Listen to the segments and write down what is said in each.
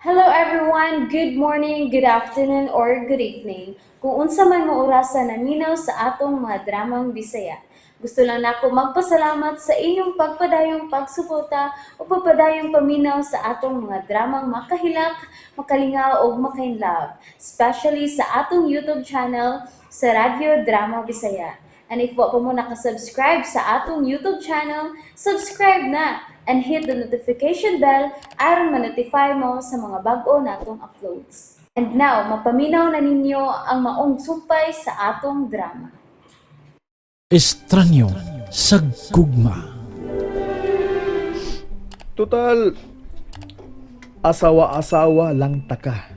Hello everyone! Good morning, good afternoon, or good evening. Kung unsa man mo orasa naminaw sa atong mga dramang Bisaya. Gusto lang nako magpasalamat sa inyong pagpadayong pagsuporta o pagpadayong paminaw sa atong mga dramang makahilak, makalingaw ug makainlove, especially sa atong YouTube channel sa Radyo Drama Bisaya. And if wa pa mo nakasubscribe sa atong YouTube channel, subscribe na and hit the notification bell aron ma-notify mo sa mga bag-o natong uploads. And now, mapaminaw na ninyo ang maong sumpay sa atong drama. Estranyo sa gugma. Total, asawa-asawa lang taka.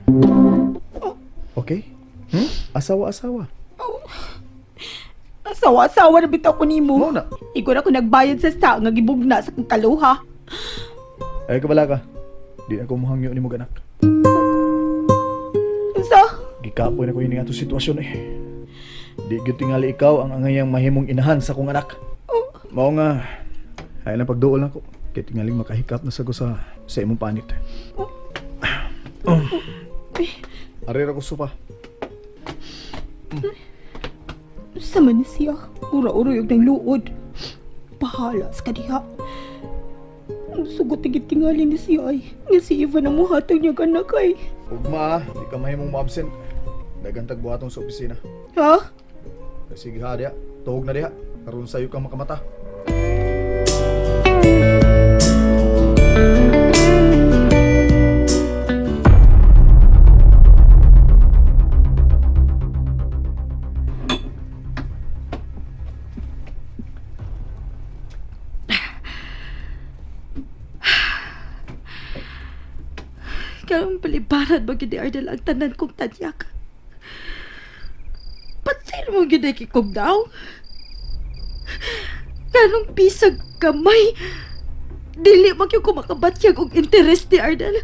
Okay? Hmm? Asawa-asawa. Asawa-asawa na bitaw ko nimo. Mao na. Ikaw na ko nagbayad sa sa nga gibugna sa kong kaluha. Ay, kabala ka. Di na ko muhangyo ni mo ganak. Unsa? Gikapoy na ko yun nga itong sitwasyon eh. Di gyud tingali ikaw ang angayang mahimong inahan sa kong anak. Mao nga, ay lang pagduol nako. Kay tingaling makahikap na sa ko sa imong panit. Oh. Arira ko sopa. Unsa man ni siya? Ura-ura yung nang luod. Bahala sa kadiha. Sugot tigit tingali ni siya ay. Nga si Ivan ang muhatag niya anak ay. Ugma, di ka mahimong mo-absent. Daghang tagbuhaton sa opisina. Ha? Sige ha diha, tuhog na diha. Karon sayo ka makamata. Karong palibaran ba gid ni Ardel ang tanan kong tanyak? Patay mo gid ay kong daw. Karong pisag kamay, dili man gyud ko makabatyag og interes ni Ardel.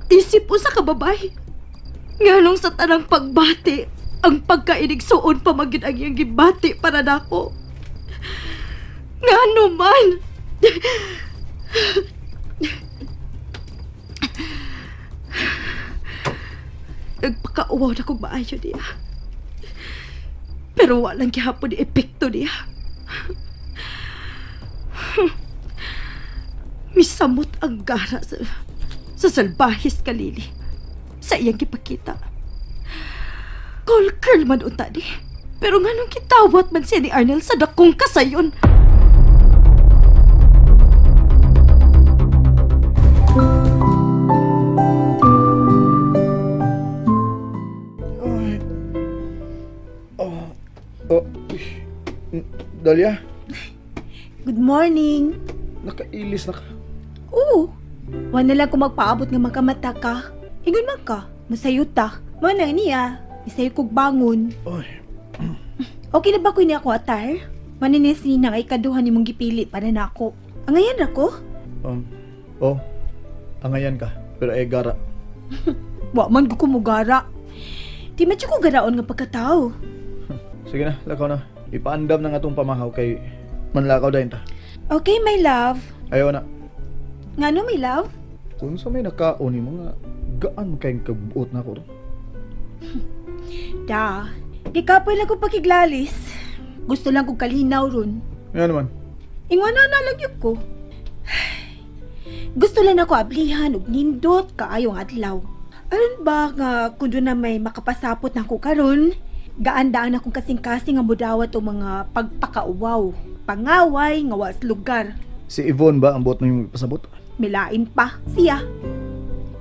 Isip usa ka babae. Nganong sa tanang pagbati, ang pagkainigsuon pa man gyud ang iyang gibati para nako. Ngano man? Nagpakauwaw na kong maayo niya. Pero walang gihapon ni epekto niya. Misamot ang gara sa salbahis kalili sa iyang gipakita. Call girl man unta ni. Pero nganong kitawat man siya ni Arnel sa dakong kasayon. Ay. Oh. Oh. Uy. Dalia, Good morning. nakailis na ka. Oo. Wala lang kung magpaabot nga makamata ka. Ingon man ka, masayo ta. Mao na niya, isayo kog bangon. Ay. Okay na ba ko ni ako attire? Maninis ni na kay kaduha ni mong gipili para nako. Angayan ra ko? Oh. Angayan ka, pero ay gara. Wa man ko kumugara. Di man jud ko garaon nga pagkatao. Sige na, lakaw na. Ipaandam na nga itong pamahaw kay manlakaw dahin ta. Okay, my love. Ayaw na. Ngano, my love? Kung sa may nakaon ni mga gaan kayong kabuot na ko. Da. Gikapoy lang ko pakiglalis. Gusto lang kong kalinaw ron. Nga naman. Ingon na na lang yun ko. Gusto lang ako ablihan og nindot kaayo ang adlaw. Aron ba nga kung doon na may makapasapot na ako karon, gaandaan akong kasing-kasing nga mudawat og mga pagpakauwaw, pangaway nga was lugar. Si Yvonne ba ang buot na yung pasabot? Milain pa siya.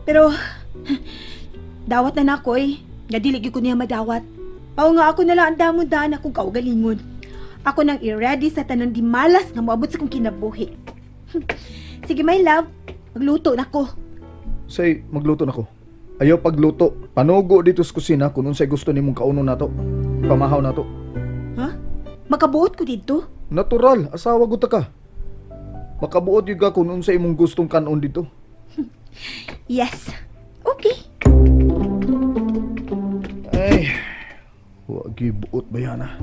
Pero dawat na nako eh. Nga dili gyud ko niya madawat. Pao nga ako na lang ang damon-daan akong kaugalingon. Ako nang i-ready sa tanan di malas nga moabot sa kong kinabuhi. Sige my love, magluto na ko. Say, magluto na ko. Ayaw pagluto. Panugo dito sa kusina kung unsay gusto nimong kaunon nato. Pamahaw nato. Ha? Makabuot ko dito? Natural, asawa guta ka. Makabuot yun ka kung unsay imong gustong kanon dito. Yes. Okay. Ay, wagi buot ba yan ah?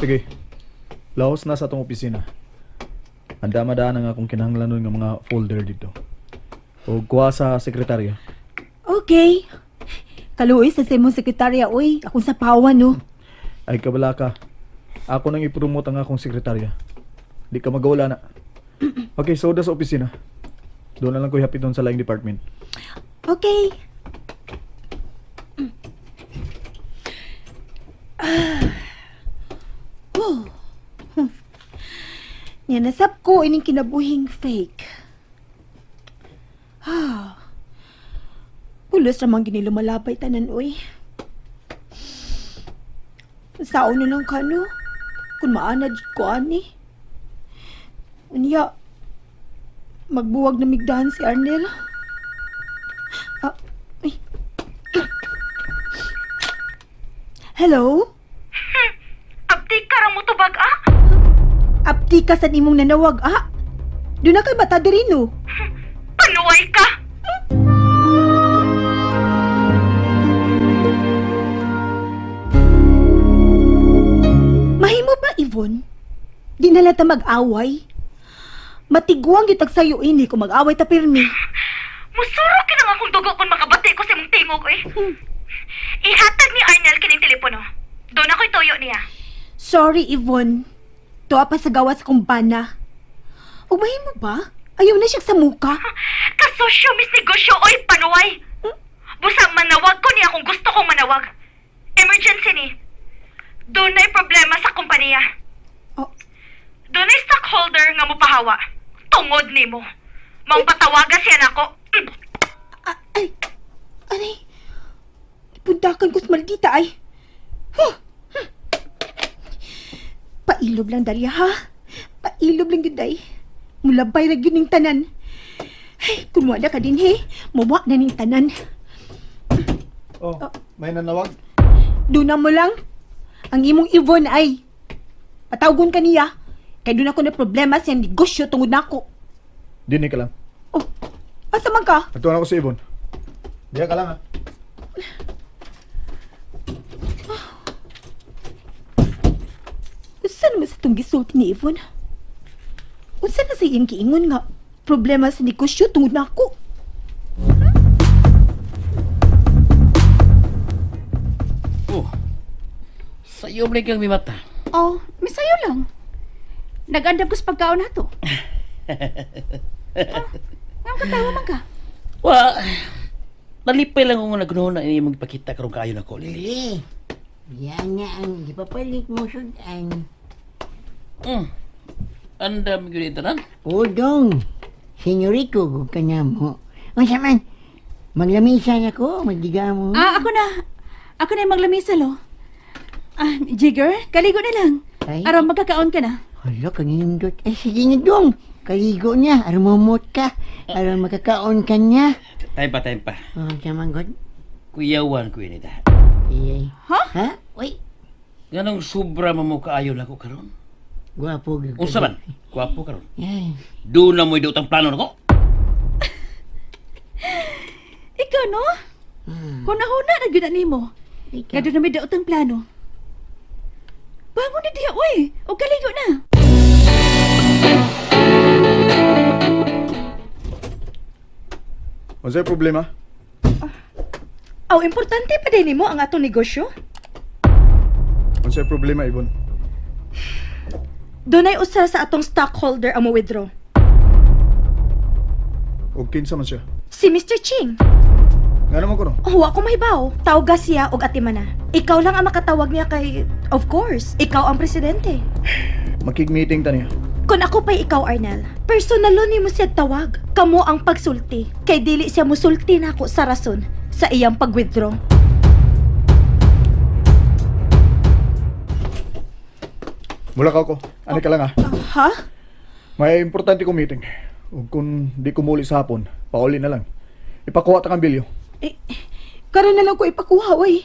Sige. Laos na sa atong opisina. Andama daan ang akong kinahanglanon nga mga folder dito. O kuha sa sekretarya. Okay. Kaluoy sa sa imong sekretarya, oy. Akong sapawan, no. Ay kabala ka. Ako nang ipromote ang akong sekretarya. Di ka magawala na. Okay, so sa opisina. Doon na lang ko hapiton sa laing department. Okay. Oh. Nya nasab ko ining kinabuhing fake. Ah. Pulos ramang gini lumalabay tanan oy. Sao na lang ka no? Kung maanad ko ani. Unya, magbuwag na migdahan si Arnel. Ah, ay. Hello? Abdi ka ra mo tubag ah. Apti ka sa imong nanawag, ah? Doon na kay bata diri, no? Panuway ka. Mahimo ba, Yvonne? Di na lang ta mag-away? Matiguang yung tagsayo ini kung mag-away ta pirmi. Musuro ka nang akong dugo kung makabati ko sa imong tingog eh. Ihatag ni Arnel kining telepono. Doon ako'y tuyo niya. Sorry, Yvonne. Tuwa pa sa gawas kong bana. O mahimo ba? Ayaw na siya sa muka. Kasosyo mis negosyo oy panuway. Busa manawag ko niya kung gusto kong manawag. Emergency ni. Doon na'y problema sa kompanya. Oh. Doon ay stockholder nga mopahawa. Tungod nimo. Maong patawaga siya nako. Ah, ay, aray. Ipundakan ko sa maldita ay. Huh. Hmm. Pailob lang darya ha. Pailob lang gyud ay. Mulabay ra gyud ning tanan. Ay, kun wala ka din he, muwa na ning tanan. Oh, may nanawag? Duna mo lang. Ang imong Yvonne ay. Patawgon ka niya. Kay doon ako na problema sa iyang negosyo tungod nako. Dini ka lang. Oh, asa man ka? Atuan ako si Yvonne. Diya ka lang ha. Unsa naman sa itong gisulti ni Yvonne? Unsa na sa iyang giingon nga problema sa negosyo tungod nako? Oh. Sayo man kang mimata. Oh, misayo lang. Nag-andam ko sa pagkaon nato. Ah, ngam katawa man ka. Wa. Nalipay lang ko nga na ini imong ipakita karon kaayo nako, Lili. Lili, yan nga ang ipapalit mo sudan. Andam gyud ni tanan. Udong, senyorito ko ka na mo. Unsa man, maglamisan ako, magdiga mo. Ah, ako na. Ako na yung maglamisa, lo. Ah, Jigger, kaligo na lang. Ay. Aron magkakaon ka na. Hala, kanindot. Eh, sige na dong. Kaligo niya, arumumot ka. Aron makakaon ka niya. Time pa, time pa. Oh, sama god. Kuyawan ko ini ta. Eh, Ha? Ha? Uy, Nganong sobra man mo kaayo nako karon? gwapo gyud ka. Unsa man? Gwapo karon. Ay, Doon na mo'y daot ang plano nako. Ikaw, no? Huna-huna na gyud na nimo. ikaw. Nga doon na may daot ang plano. Bangon na diha, uy. O kaligo na. Unsay problema? Aw, importante pa din nimo ang atong negosyo. Unsay problema, Yvonne? Dunay usa sa atong stockholder ang mo-withdraw. Og kinsa man siya? Si Mr. Ching. Nga naman ko no? Oh, wa ko mahibaw. Tawga siya og atimana. Ikaw lang ang makatawag niya kay, of course, ikaw ang presidente. Makig-meeting ta niya. Kung ako pa'y ikaw, Arnel, personalon nimo siya tawag. Kamo ang pagsulti. Kay dili siya musulti nako sa rason sa iyang pag-withdraw. Mula ka ako. Ani ka lang ha. Ha? May importante kong meeting. Ug kung di ko muli sa hapon, pauli na lang. Ipakuha ta kang bilyo. Eh, karon na lang ko ipakuha, oy.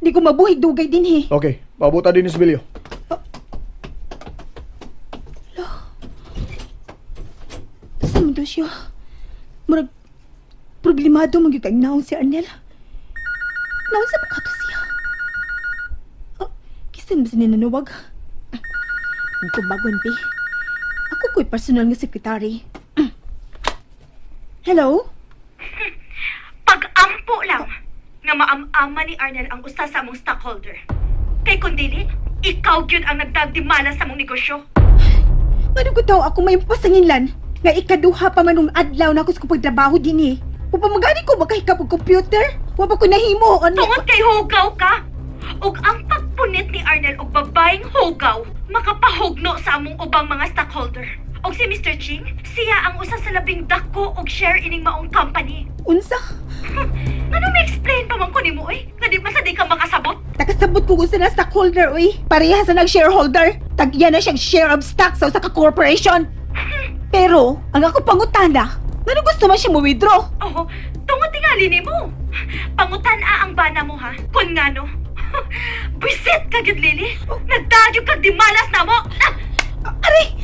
Di ko mabuhi dugay din, he. Okay, pabuta din sa bilyo. Sa mundo siya. Murag, problemado magyud kay naong si Arnel. Naon sa pagkato siya. Oh, kisan ba siya nanawag? Kung kumbagon, bi. Ako ko'y personal nga sekretary. Hello? Pag-ampo lang nga maam-ama ni Arnel ang usa sa among stockholder. Kay kun dili, ikaw gyud ang nagdagdimala sa among negosyo. Ngano ko daw ako may pasanginlan nga ikaduha pa man og adlaw na ako sa pagtrabaho dinhi. Upamagani ko makahikap og computer? Wa pa ko nahimo ano? Tungod kay hugaw ka. Ug ang pagpunit ni Arnel og babaeng hugaw makapahugno sa among ubang mga stockholder. Og si Mr. Ching, siya ang usa sa labing dako og share ining maong company. Unsa? Ngano may explain pa man ko nimo oy? Nga di man sa di ka makasabot. Takasabot ko kung na stockholder uy. Pareha sa nag-shareholder. Tagya na siyang share of stock sa usa ka corporation. Pero, ang ako pangutana, ngano gusto man siya mo withdraw? Oh, tungod tingali nimo. Pangutan-a ang bana mo ha. Kun ngano. Bisit ka gyud Lily. Nagdagyog kag dimalas na mo. Ah! Aray!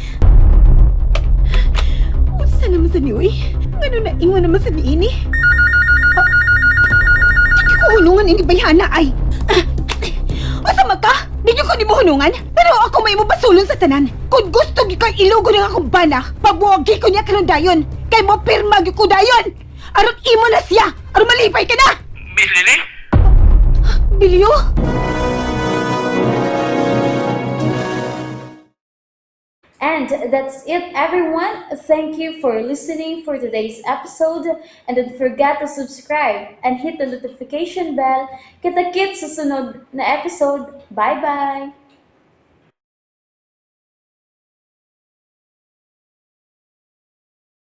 Unsa naman sa ni uy? Ngano na ingon naman sa niini? Ah, di ko hunungan ini bayhana ay. Ah, Unsa man ka? Di ko nimo hunungan? Pero ako may mo basulon sa tanan. Kung gusto gyud kang ilugo ng akong bana, pabuwagi ko niya karon dayon. Kay mo pirma gyud ko dayon. Aron imo na siya. Aron malipay ka na. Miss Lily? Bilyo? And that's it, everyone. Thank you for listening for today's episode. And don't forget to subscribe and hit the notification bell. Kita-kits sa sunod na episode. Bye-bye!